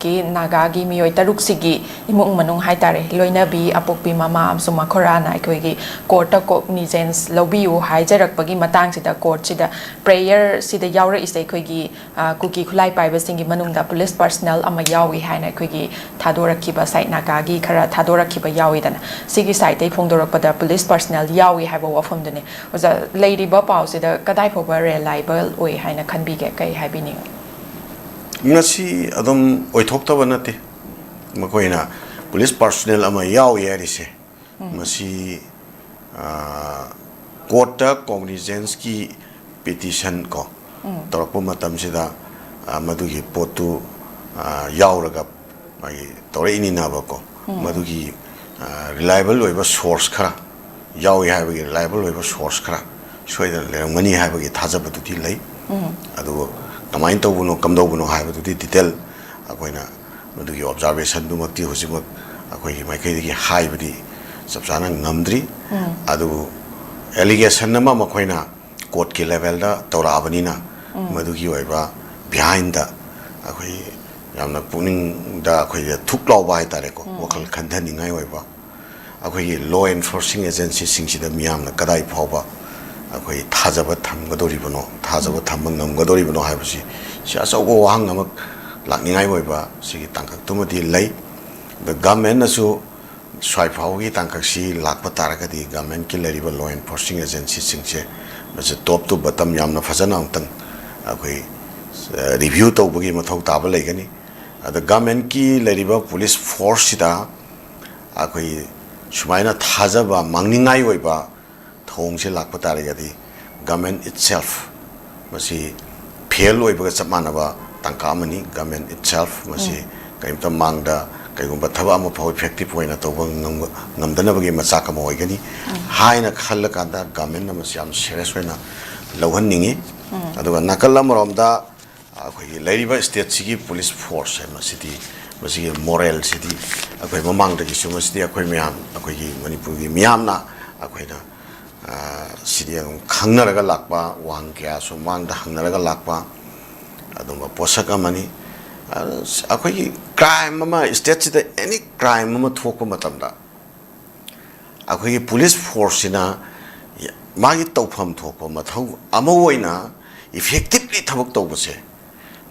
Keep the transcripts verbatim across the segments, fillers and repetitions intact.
ꯀꯤ ꯅꯥꯒꯥꯒꯤ ꯃꯤꯑꯣꯏ ꯇꯔꯨꯛꯁꯤꯒꯤ ꯏꯃꯨꯡ ꯃꯅꯨꯡ ꯍꯥꯏꯇꯥꯔꯦ, ꯂꯣꯏꯅꯕꯤ, ꯑꯄꯣꯛꯄꯤ, ꯃꯃꯥ ꯑꯃꯁꯨꯡ ꯃꯈꯣꯏꯔꯥꯅ ꯑꯩꯈꯣꯏꯒꯤ ꯀꯣꯔꯠꯇ ꯀꯣꯒꯅꯤꯖꯦꯟꯁ ꯂꯧꯕꯤꯌꯨ ꯍꯥꯏꯖꯔꯛꯄꯒꯤ ꯃꯇꯥꯡꯁꯤꯗ, ꯀꯣꯔꯠꯁꯤꯗ ꯄ꯭ꯔꯦꯌꯔꯁꯤꯗ ꯌꯥꯎꯔꯛꯏꯁꯦ ꯑꯩꯈꯣꯏꯒꯤ, ꯑ, ꯀꯨꯀꯤ ꯈꯨꯠꯂꯥꯏ ꯄꯥꯏꯕꯁꯤꯡꯒꯤ ꯃꯅꯨꯡꯗ ꯄꯨꯂꯤꯁ ꯄꯔꯁꯅꯦꯜ ꯑꯃ ꯌꯥꯎꯏ ꯍꯥꯏꯅ ꯑꯩꯈꯣꯏꯒꯤ ꯊꯥꯗꯣꯔꯛꯈꯤꯕ, ꯁꯥꯏꯠ ꯅꯥꯒꯥꯒꯤ ꯈꯔ ꯊꯥꯗꯣꯔꯛꯈꯤꯕ ꯌꯥꯎꯏꯗꯅ, ꯁꯤꯒꯤ ꯁꯥꯏꯠꯇꯩ ꯐꯣꯡꯗꯣꯔꯛꯄꯗ ꯄꯨꯂꯤꯁ ꯄꯔꯁꯅꯦꯜ ꯌꯥꯎꯏ ꯍꯥꯏꯕ ꯋꯥꯐꯝꯗꯨꯅꯤ꯫ ꯑꯣꯖꯥ, ꯂꯩꯔꯤꯕ ꯄꯥꯎꯁꯤꯗ ꯀꯗꯥꯏ ꯐꯥꯎꯕ ꯔꯤꯂꯥꯏꯕꯜ ꯑꯣꯏ ꯍꯥꯏꯅ ꯈꯟꯕꯤꯒꯦ? ꯀꯩ ꯍꯥꯏꯕꯤꯅꯤꯡꯉꯤ? ꯃꯁꯤ ꯑꯗꯨꯝ ꯑꯣꯏꯊꯣꯛꯇꯕ ꯅꯠꯇꯦ꯫ ꯃꯈꯣꯏꯅ ꯄꯨꯂꯤꯁ ꯄꯥꯔꯁꯣꯅꯦꯜ ꯑꯃ ꯌꯥꯎꯏ ꯍꯥꯏꯔꯤꯁꯦ, ꯃꯁꯤ, ꯑ, ꯀꯣꯔꯠꯇ ꯀꯣꯒꯅꯤꯖꯦꯟꯁꯀꯤ ꯄꯤꯇꯤꯁꯟ ꯀꯣ, ꯇꯧꯔꯛꯄ ꯃꯇꯝꯁꯤꯗ, ꯑ, ꯃꯗꯨꯒꯤ ꯄꯣꯠꯇꯨ, ꯑ, ꯌꯥꯎꯔꯒ ꯃꯥꯒꯤ ꯇꯧꯔꯛꯏꯅꯤꯅꯕꯀꯣ꯫ ꯃꯗꯨꯒꯤ, ꯑ, ꯔꯤꯂꯥꯏꯕꯜ ꯑꯣꯏꯕ ꯁꯣꯔꯁ ꯈꯔ ꯌꯥꯎꯏ ꯍꯥꯏꯕꯒꯤ, ꯔꯤꯂꯥꯏꯕꯜ ꯑꯣꯏꯕ ꯁꯣꯔꯁ ꯈꯔ ꯁꯣꯏꯗꯅ ꯂꯩꯔꯝꯒꯅꯤ ꯍꯥꯏꯕꯒꯤ ꯊꯥꯖꯕꯗꯨꯗꯤ ꯂꯩ꯫ ꯑꯗꯨꯕꯨ ꯀꯃꯥꯏꯅ ꯇꯧꯕꯅꯣ, ꯀꯝꯗꯧꯕꯅꯣ ꯍꯥꯏꯕꯗꯨꯗꯤ ꯗꯤꯇꯦꯜ ꯑꯩꯈꯣꯏꯅ ꯃꯗꯨꯒꯤ ꯑꯣꯕꯖꯥꯔꯕꯦꯁꯟꯗꯨꯃꯛꯇꯤ ꯍꯧꯖꯤꯛꯃꯛ ꯑꯩꯈꯣꯏꯒꯤ ꯃꯥꯏꯀꯩꯗꯒꯤ ꯍꯥꯏꯕꯗꯤ ꯆꯞ ꯆꯥꯅ ꯉꯝꯗ꯭ꯔꯤ꯫ ꯑꯗꯨꯕꯨ ꯑꯦꯂꯤꯒꯦꯁꯟ ꯑꯃ ꯃꯈꯣꯏꯅ ꯀꯣꯔꯠꯀꯤ ꯂꯦꯚꯦꯜꯗ ꯇꯧꯔꯛꯑꯕꯅꯤꯅ, ꯃꯗꯨꯒꯤ ꯑꯣꯏꯕ ꯕꯤꯍꯥꯏꯟꯗ ꯑꯩꯈꯣꯏ ꯌꯥꯝꯅ ꯄꯨꯛꯅꯤꯡꯗ ꯑꯩꯈꯣꯏꯗ ꯊꯨꯛ ꯂꯥꯎꯕ ꯍꯥꯏꯇꯥꯔꯦꯀꯣ, ꯋꯥꯈꯜ ꯈꯟꯊꯅꯤꯡꯉꯥꯏ ꯑꯣꯏꯕ, ꯑꯩꯈꯣꯏꯒꯤ ꯂꯣ ꯑꯦꯟꯐꯣꯔꯁꯤꯡ ꯑꯦꯖꯦꯟꯁꯤꯁꯤꯡꯁꯤꯗ ꯃꯤꯌꯥꯝꯅ ꯀꯗꯥꯏ ꯐꯥꯎꯕ ꯑꯩꯈꯣꯏ ꯊꯥꯖꯕ ꯊꯝꯒꯗꯧꯔꯤꯕꯅꯣ, ꯊꯥꯖꯕ ꯊꯝꯕ ꯉꯝꯒꯗꯧꯔꯤꯕꯅꯣ ꯍꯥꯏꯕꯁꯤ, ꯁꯤ ꯑꯆꯧꯕ ꯋꯥꯍꯪ ꯑꯃ ꯂꯥꯛꯅꯤꯡꯉꯥꯏ ꯑꯣꯏꯕ ꯁꯤꯒꯤ ꯇꯥꯡꯀꯛꯇꯨꯃꯗꯤ ꯂꯩ꯫ ꯑꯗ ꯒꯃꯦꯟꯅꯁꯨ ꯁ꯭ꯋꯥꯏ ꯐꯥꯎꯕꯒꯤ ꯇꯥꯡꯀꯛꯁꯤ ꯂꯥꯛꯄ ꯇꯥꯔꯒꯗꯤ, ꯒꯃꯦꯟꯀꯤ ꯂꯩꯔꯤꯕ ꯂꯣ ꯑꯦꯟꯐꯣꯔꯁꯤꯡ ꯑꯦꯖꯦꯟꯁꯤꯁꯤꯡꯁꯦ ꯃꯁꯤ ꯇꯣꯞ ꯇꯨ ꯕꯇꯝ ꯌꯥꯝꯅ ꯐꯖꯅ ꯑꯃꯨꯛꯇꯪ ꯑꯩꯈꯣꯏ, ꯑ, ꯔꯤꯚ꯭ꯌꯨ ꯇꯧꯕꯒꯤ ꯃꯊꯧ ꯇꯥꯕ ꯂꯩꯒꯅꯤ꯫ ꯑꯗ ꯒꯃꯦꯟꯀꯤ ꯂꯩꯔꯤꯕ ꯄꯨꯂꯤꯁ ꯐꯣꯔꯁꯁꯤꯗ ꯑꯩꯈꯣꯏ ꯁꯨꯃꯥꯏꯅ ꯊꯥꯖꯕ ꯃꯥꯡꯅꯤꯡꯉꯥꯏ ꯑꯣꯏꯕ ꯊꯧꯑꯣꯡꯁꯦ ꯂꯥꯛꯄ ꯇꯥꯔꯒꯗꯤ, ꯒꯃꯦꯟ ꯏꯠꯁꯦꯜꯐ ꯃꯁꯤ ꯐꯦꯜ ꯑꯣꯏꯕꯒ ꯆꯞ ꯃꯥꯟꯅꯕ ꯇꯥꯡꯀꯛ ꯑꯃꯅꯤ꯫ ꯒꯃꯦꯟ ꯏꯠꯁꯦꯜꯐ ꯃꯁꯤ ꯀꯔꯤꯝꯇ ꯃꯥꯡꯗ ꯀꯩꯒꯨꯝꯕ ꯊꯕꯛ ꯑꯃ ꯐꯥꯎ ꯏꯐꯦꯛꯇꯤꯞ ꯑꯣꯏꯅ ꯇꯧꯕ ꯉꯝ-, ꯉꯝꯗꯅꯕꯒꯤ ꯃꯆꯥꯛ ꯑꯃ ꯑꯣꯏꯒꯅꯤ ꯍꯥꯏꯅ ꯈꯜꯂꯀꯥꯟꯗ, ꯒꯃꯦꯟꯅ ꯃꯁꯤ ꯌꯥꯝ ꯁꯦꯔꯤꯌꯁ ꯑꯣꯏꯅ ꯂꯧꯍꯟꯅꯤꯡꯉꯤ꯫ ꯑꯗꯨꯒ ꯅꯥꯀꯜ ꯑꯃꯔꯣꯝꯗ ꯑꯩꯈꯣꯏꯒꯤ ꯂꯩꯔꯤꯕ ꯁ꯭ꯇꯦꯠꯁꯤꯒꯤ ꯄꯨꯂꯤꯁ ꯐꯣꯔꯁ ꯍꯥꯏ ꯃꯁꯤꯗꯤ, ꯃꯁꯤꯒꯤ ꯃꯣꯔꯦꯜꯁꯤꯗꯤ ꯑꯩꯈꯣꯏ ꯃꯃꯥꯡꯗꯒꯤꯁꯨ ꯃꯁꯤꯗꯤ ꯑꯩꯈꯣꯏ ꯃꯌꯥꯝ, ꯑꯩꯈꯣꯏꯒꯤ ꯃꯅꯤꯄꯨꯔꯒꯤ ꯃꯤꯌꯥꯝꯅ ꯑꯩꯈꯣꯏꯅ, ꯑ, ꯁꯤꯗꯤ ꯑꯗꯨꯝ ꯈꯪꯅꯔꯒ ꯂꯥꯛꯄ, ꯋꯥꯍꯪ ꯀꯌꯥꯁꯨ ꯃꯃꯥꯡꯗ ꯍꯪꯅꯔꯒ ꯂꯥꯛꯄ ꯑꯗꯨꯝꯕ ꯄꯣꯠꯁꯛ ꯑꯃꯅꯤ꯫ ꯑꯩꯈꯣꯏꯒꯤ ꯀ꯭ꯔꯥꯏꯝ ꯑꯃ, ꯁ꯭ꯇꯦꯠꯁꯤꯗ ꯑꯦꯅꯤ ꯀ꯭ꯔꯥꯏꯝ ꯑꯃ ꯊꯣꯛꯄ ꯃꯇꯝꯗ ꯑꯩꯈꯣꯏꯒꯤ ꯄꯨꯂꯤꯁ ꯐꯣꯔꯁꯁꯤꯅ ꯃꯥꯒꯤ ꯇꯧꯐꯝ ꯊꯣꯛꯄ ꯃꯊꯧ ꯑꯃ ꯑꯣꯏꯅ ꯏꯐꯦꯛꯇꯤꯞꯂꯤ ꯊꯕꯛ ꯇꯧꯕꯁꯦ,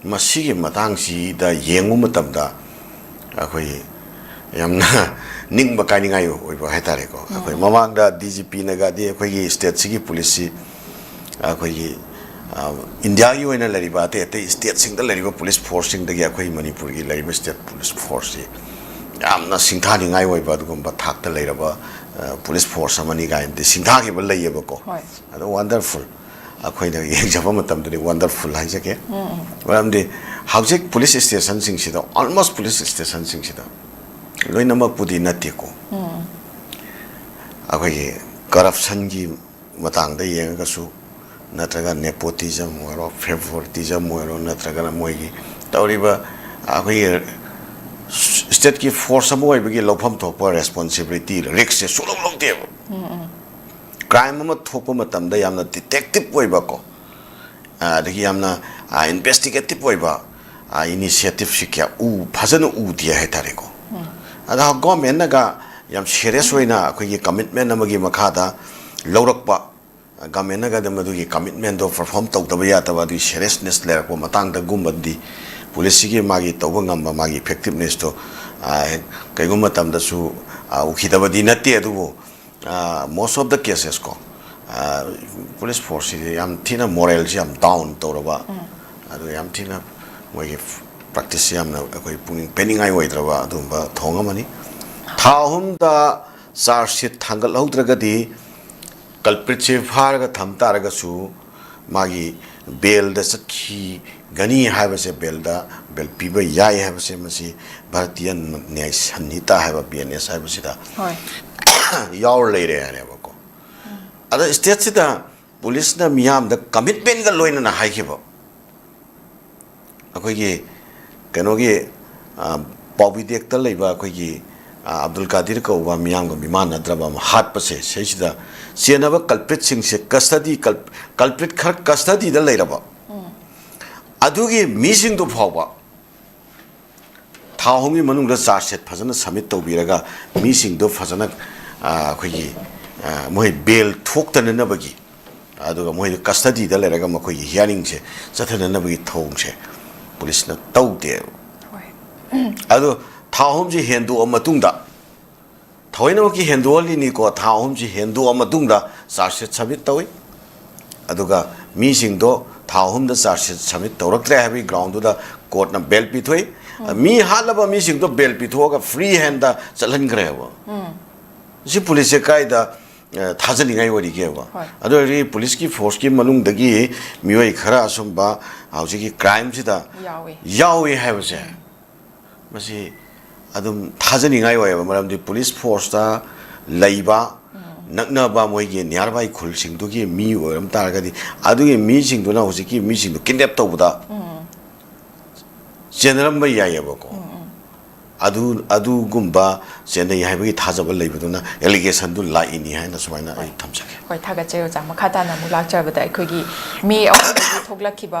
ꯃꯁꯤꯒꯤ ꯃꯇꯥꯡꯁꯤꯗ ꯌꯦꯡꯕ ꯃꯇꯝꯗ ꯑꯩꯈꯣꯏ ꯌꯥꯝꯅ ꯅꯤꯡꯕ ꯀꯥꯏꯅꯤꯡꯉꯥꯏ ꯑꯣꯏꯕ ꯍꯥꯏꯇꯥꯔꯦꯀꯣ꯫ ꯑꯩꯈꯣꯏ ꯃꯃꯥꯡꯗ ꯗꯤ ꯖꯤ ꯄꯤꯅꯒꯗꯤ ꯑꯩꯈꯣꯏꯒꯤ ꯁ꯭ꯇꯦꯠꯁꯤꯒꯤ ꯄꯨꯂꯤꯁꯁꯤ ꯑꯩꯈꯣꯏꯒꯤ, ꯑ, ꯏꯟꯗꯤꯌꯥꯒꯤ ꯑꯣꯏꯅ ꯂꯩꯔꯤꯕ ꯑꯇꯩ ꯑꯇꯩ ꯁ꯭ꯇꯦꯠꯁꯤꯡꯗ ꯂꯩꯔꯤꯕ ꯄꯨꯂꯤꯁ ꯐꯣꯔꯁꯁꯤꯡꯗꯒꯤ ꯑꯩꯈꯣꯏ ꯃꯅꯤꯄꯨꯔꯒꯤ ꯂꯩꯔꯤꯕ ꯁ꯭ꯇꯦꯠ ꯄꯨꯂꯤꯁ ꯐꯣꯔꯁꯁꯤ ꯌꯥꯝꯅ ꯁꯤꯡꯊꯥꯅꯤꯡꯉꯥꯏ ꯑꯣꯏꯕ ꯑꯗꯨꯒꯨꯝꯕ ꯊꯥꯛꯇ ꯂꯩꯔꯕ, ꯑ, ꯄꯨꯂꯤꯁ ꯐꯣꯔꯁ ꯑꯃꯅꯤ ꯀꯥꯏꯅꯗꯤ ꯁꯤꯡꯊꯥꯈꯤꯕ ꯂꯩꯌꯦꯕꯀꯣ꯫ ꯍꯣꯏ꯫ ꯑꯗꯣ ꯋꯥꯟꯗꯔꯐꯨꯜ, ꯑꯩꯈꯣꯏꯅ ꯌꯦꯡꯖꯕ ꯃꯇꯝꯗꯗꯤ ꯋꯥꯟꯗꯔꯐꯨꯜ ꯍꯥꯏꯖꯒꯦ꯫ ꯃꯔꯝꯗꯤ ꯍꯧꯖꯤꯛ ꯄꯨꯂꯤꯁ ꯁ꯭ꯇꯦꯁꯟꯁꯤꯡꯁꯤꯗ, ꯑꯣꯜꯃꯣꯁ ꯄꯨꯂꯤꯁ ꯁ꯭ꯇꯦꯁꯟꯁꯤꯡꯁꯤꯗ, ꯂꯣꯏꯅꯃꯛꯄꯨꯗꯤ ꯅꯠꯇꯦꯀꯣ, ꯑꯩꯈꯣꯏꯒꯤ ꯀꯔꯞꯁꯟꯒꯤ ꯃꯇꯥꯡꯗ ꯌꯦꯡꯉꯒꯁꯨ, ꯅꯠꯇ꯭ꯔꯒ ꯅꯦꯄꯣꯇꯤꯖꯝ ꯑꯣꯏꯔꯣ, ꯐꯦꯚꯣꯔꯇꯤꯖꯝ ꯑꯣꯏꯔꯣ, ꯅꯠꯇ꯭ꯔꯒꯅ ꯃꯣꯏꯒꯤ ꯇꯧꯔꯤꯕ ꯑꯩꯈꯣꯏꯒꯤ ꯁ꯭ꯇꯦꯠꯀꯤ ꯐꯣꯔꯁ ꯑꯃ ꯑꯣꯏꯕꯒꯤ ꯂꯧꯐꯝ ꯊꯣꯛꯄ ꯔꯦꯁꯄꯣꯟꯁꯤꯕꯤꯂꯤꯇꯤ, ꯔꯤꯛꯁꯁꯦ ꯁꯨꯡꯂꯧ ꯂꯧꯗꯦꯕ꯫ ꯀ꯭ꯔꯥꯏꯝ ꯑꯃ ꯊꯣꯛꯄ ꯃꯇꯝꯗ ꯌꯥꯝꯅ ꯗꯤꯇꯦꯛꯇꯤꯞ ꯑꯣꯏꯕꯀꯣ, ꯑꯗꯒꯤ ꯌꯥꯝꯅ ꯏꯟꯚꯦꯁꯇꯤꯒꯦꯇꯤꯞ ꯑꯣꯏꯕ ꯏꯅꯤꯁꯤꯌꯦꯇꯤꯞꯁꯤ ꯀꯌꯥ ꯎ ꯐꯖꯅ ꯎꯗꯦ ꯍꯥꯏꯇꯥꯔꯦꯀꯣ꯫ ꯑꯗ ꯒꯣꯔꯃꯦꯟꯅꯒ ꯌꯥꯝ ꯁꯦꯔꯤꯌꯁ ꯑꯣꯏꯅ ꯑꯩꯈꯣꯏꯒꯤ ꯀꯃꯤꯠꯃꯦꯟ ꯑꯃꯒꯤ ꯃꯈꯥꯗ ꯂꯧꯔꯛꯄ, ꯒꯣꯔꯃꯦꯟꯅꯒ ꯃꯗꯨꯒꯤ ꯀꯃꯤꯠꯃꯦꯟꯗꯣ ꯄꯔꯐꯣꯔꯝ ꯇꯧꯗꯕ ꯌꯥꯗꯕ, ꯑꯗꯨꯒꯤ ꯁꯦꯔꯤꯌꯁꯅꯦꯁ ꯂꯩꯔꯛꯄ ꯃꯇꯥꯡꯗꯒꯨꯝꯕꯗꯤ ꯄꯨꯂꯤꯁꯁꯤꯒꯤ ꯃꯥꯒꯤ ꯇꯧꯕ ꯉꯝꯕ, ꯃꯥꯒꯤ ꯏꯐꯦꯛꯇꯤꯞꯅꯦꯁꯇꯣ ꯀꯩꯒꯨꯝꯕ ꯃꯇꯝꯗꯁꯨ ꯎꯈꯤꯗꯕꯗꯤ ꯅꯠꯇꯦ꯫ ꯑꯗꯨꯕꯨ most of the cases ꯀꯣ, ꯄꯨꯂꯤꯁ ꯐꯣꯔꯁꯁꯤꯗꯤ ꯌꯥꯝ ꯊꯤꯅ ꯃꯣꯔꯦꯜꯁꯤ ꯌꯥꯝ ꯗꯥꯎꯟ ꯇꯧꯔꯕ, ꯑꯗꯨ ꯌꯥꯝ ꯊꯤꯅ ꯃꯣꯏꯒꯤ ꯄ꯭ꯔꯦꯛꯇꯤꯁꯁꯤ ꯌꯥꯝꯅ ꯑꯩꯈꯣꯏ ꯄꯨꯛꯅꯤꯡ ꯄꯦꯟꯅꯤꯡꯉꯥꯏ ꯑꯣꯏꯗ꯭ꯔꯕ ꯑꯗꯨꯒꯨꯝꯕ ꯊꯧꯑꯣꯡ ꯑꯃꯅꯤ꯫ ꯊꯥ ꯑꯍꯨꯝꯗ ꯆꯥꯔꯖ ꯁꯤꯠ ꯊꯥꯡꯒꯠꯍꯧꯗ꯭ꯔꯒꯗꯤ ꯀꯜꯄ꯭ꯔꯤꯠꯁꯦ ꯐꯥꯔꯒ ꯊꯝ ꯇꯥꯔꯒꯁꯨ ꯃꯥꯒꯤ ꯕꯦꯜꯗ ꯆꯠꯈꯤꯒꯅꯤ ꯍꯥꯏꯕꯁꯦ, ꯕꯦꯜꯗ, ꯕꯦꯜ ꯄꯤꯕ ꯌꯥꯏ ꯍꯥꯏꯕꯁꯦ, ꯃꯁꯤ ꯚꯥꯔꯇꯤꯌꯟ ꯅ꯭ꯌꯥꯌ ꯁꯟꯍꯤꯇꯥ ꯍꯥꯏꯕ, ꯕꯤ ꯑꯦꯟ ꯑꯦꯁ ꯍꯥꯏꯕꯁꯤꯗ ꯍꯣꯏ꯫ ꯌꯥꯎꯔ ꯂꯩꯔꯦ ꯍꯥꯏꯔꯦꯕꯀꯣ꯫ ꯑꯗꯣ ꯁ꯭ꯇꯦꯠꯁꯤꯗ ꯄꯨꯂꯤꯁꯅ ꯃꯤꯌꯥꯝꯗ ꯀꯃꯤꯠꯃꯦꯟꯒ ꯂꯣꯏꯅꯅ ꯍꯥꯏꯈꯤꯕ, ꯑꯩꯈꯣꯏꯒꯤ ꯀꯩꯅꯣꯒꯤ, ꯑ, ꯄꯥꯎꯕꯤꯗꯦꯛꯇ ꯂꯩꯕ ꯑꯩꯈꯣꯏꯒꯤ, ꯑ, ꯑꯕꯗꯨꯜ ꯀꯥꯗꯤꯔ ꯀꯧꯕ ꯃꯤꯌꯥꯝꯒ ꯃꯤꯃꯥꯟꯅꯗ꯭ꯔꯕ ꯑꯃ ꯍꯥꯠꯄꯁꯦ, ꯁꯤꯁꯤꯗ ꯆꯦꯟꯅꯕ ꯀꯜꯄ꯭ꯔꯤꯠꯁꯤꯡꯁꯦ ꯀꯁꯇꯗꯤ, ꯀꯜ-, ꯀꯜꯄ꯭ꯔꯤꯠ ꯈꯔ ꯀꯁꯇꯗꯤꯗ ꯂꯩꯔꯕ ꯑꯗꯨꯒꯤ ꯃꯤꯁꯤꯡꯗꯨ ꯐꯥꯎꯕ ꯊꯥ ꯑꯍꯨꯝꯒꯤ ꯃꯅꯨꯡꯗ ꯆꯥꯔꯖ ꯁꯤꯠ ꯐꯖꯅ ꯁꯕꯃꯤꯠ ꯇꯧꯕꯤꯔꯒ ꯃꯤꯁꯤꯡꯗꯣ ꯐꯖꯅ, ꯑ, ꯑꯩꯈꯣꯏꯒꯤ, ꯑ, ꯃꯣꯏ ꯕꯦꯜ ꯊꯣꯛꯇꯅꯅꯕꯒꯤ, ꯑꯗꯨꯒ ꯃꯣꯏ ꯀꯁꯇꯗꯤꯗ ꯂꯩꯔꯒ ꯃꯈꯣꯏꯒꯤ ꯍꯤꯌꯥꯔꯤꯡꯁꯦ ꯆꯠꯊꯅꯅꯕꯒꯤ ꯊꯧꯑꯣꯡꯁꯦ ꯄꯨꯂꯤꯁꯅ ꯇꯧꯗꯦꯕ꯫ ꯍꯣꯏ꯫ ꯑꯗꯣ ꯊꯥ ꯑꯍꯨꯝꯁꯤ ꯍꯦꯟꯗꯣꯛꯑ ꯃꯇꯨꯡꯗ, ꯊꯑꯣꯏꯅꯃꯛꯀꯤ ꯍꯦꯟꯗꯣꯛꯍꯜꯂꯤꯅꯤꯀꯣ, ꯊꯥ ꯑꯍꯨꯝꯁꯤ ꯍꯦꯟꯗꯣꯛꯑ ꯃꯇꯨꯡꯗ ꯆꯥꯔꯖ ꯁꯤꯠ ꯁꯕꯃꯤꯠ ꯇꯧꯏ꯫ ꯑꯗꯨꯒ ꯃꯤꯁꯤꯡꯗꯣ ꯊꯥ ꯑꯍꯨꯝꯗ ꯆꯥꯔꯖ ꯁꯤꯠ ꯁꯕꯃꯤꯠ ꯇꯧꯔꯛꯇ꯭ꯔꯦ ꯍꯥꯏꯕꯒꯤ ꯒ꯭ꯔꯥꯎꯟꯗꯨꯗ ꯀꯣꯔꯠꯅ ꯕꯦꯜ ꯄꯤꯊꯣꯛꯏ꯫ ꯃꯤ ꯍꯥꯠꯂꯕ ꯃꯤꯁꯤꯡꯗꯣ ꯕꯦꯜ ꯄꯤꯊꯣꯛꯑꯒ ꯐ꯭ꯔꯤ ꯍꯦꯟꯗ ꯆꯠꯍꯟꯈ꯭ꯔꯦꯕ꯫ ꯁꯤ ꯄꯨꯂꯤꯁꯁꯦ ꯀꯥꯏꯗ, ꯑ, ꯊꯥꯖꯅꯤꯡꯉꯥꯏ ꯑꯣꯏꯔꯤꯒꯦꯕ? ꯍꯣꯏ꯫ ꯑꯗꯨ ꯑꯣꯏꯔꯗꯤ ꯄꯨꯂꯤꯁꯀꯤ ꯐꯣꯔꯁꯀꯤ ꯃꯅꯨꯡꯗꯒꯤ ꯃꯤꯑꯣꯏ ꯈꯔ ꯑꯁꯨꯝꯕ ꯍꯧꯖꯤꯛꯀꯤ ꯀ꯭ꯔꯥꯏꯝꯁꯤꯗ ꯌꯥꯎꯏ꯫ ꯌꯥꯎꯏ ꯍꯥꯏꯕꯁꯦ, ꯃꯁꯤ ꯑꯗꯨꯝ ꯊꯥꯖꯅꯤꯡꯉꯥꯏ ꯑꯣꯏꯌꯦꯕ꯫ ꯃꯔꯝꯗꯤ ꯄꯨꯂꯤꯁ ꯐꯣꯔꯁꯇ ꯂꯩꯕ ꯅꯛꯅꯕ ꯃꯣꯏꯒꯤ ꯅꯤꯌꯥꯔꯕꯥꯏ ꯈꯨꯜꯁꯤꯡꯗꯨꯒꯤ ꯃꯤ ꯑꯣꯏꯔꯝ ꯇꯥꯔꯒꯗꯤ, ꯑꯗꯨꯒꯤ ꯃꯤꯁꯤꯡꯗꯨꯅ ꯍꯧꯖꯤꯛꯀꯤ ꯃꯤꯁꯤꯡꯗꯨ ꯀꯤꯗꯅꯦꯞ ꯇꯧꯕꯗ ꯆꯦꯟꯅꯔꯝꯕ ꯌꯥꯏꯌꯦꯕꯀꯣ꯫ ꯑꯗꯨ, ꯑꯗꯨꯒꯨꯝꯕ ꯆꯦꯟꯅꯩ ꯍꯥꯏꯕꯒꯤ ꯊꯥꯖꯕ ꯂꯩꯕꯗꯨꯅ ꯑꯦꯂꯤꯒꯦꯁꯟꯗꯨ ꯂꯥꯛꯏꯅꯤ ꯍꯥꯏꯅ ꯁꯨꯃꯥꯏꯅ ꯑꯩ ꯊꯝꯖꯒꯦ꯫ ꯍꯣꯏ, ꯊꯥꯒꯠꯆꯔꯤ ꯑꯣꯖꯥ꯫ ꯃꯈꯥ ꯇꯥꯅ ꯑꯃꯨꯛ ꯂꯥꯛꯆꯕꯗ ꯑꯩꯈꯣꯏꯒꯤ ꯃꯤ ꯑꯍꯨꯝꯗꯒꯤ ꯊꯣꯛꯂꯛꯈꯤꯕ